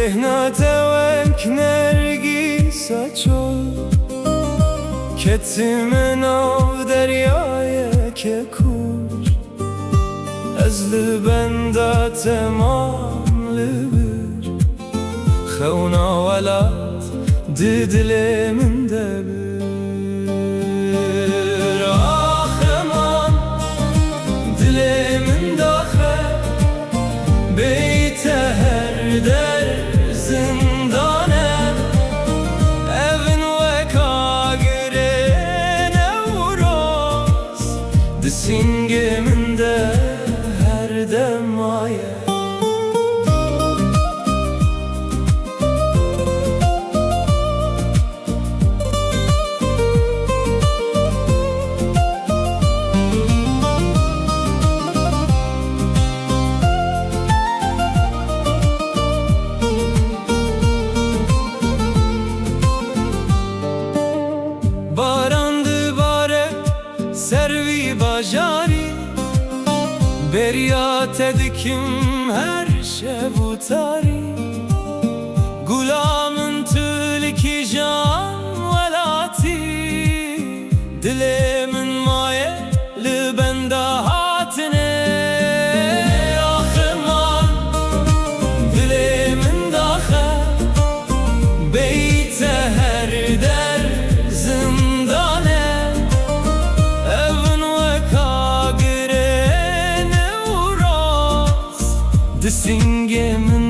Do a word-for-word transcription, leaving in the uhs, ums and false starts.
Bêhna te wek nergîsa çol ketime nav deryayeke kûr. Ez li benda te mam li vir. Xewna welat di dilê min de bir. Ax eman, dilê min daxe, bêyî te her der zindan e. Evin wek agirê Newroz di sîngê min de her dem maye. Baran dibare ser vî bajarî, beriya te dikim her şev û tarî. Gula min tu li kîjan welatî, dilê min maye li benda hatinê. Aximan, dilê min daxe, bêyî te her der zindan e. Evin wek agirê Newroz di sîngê min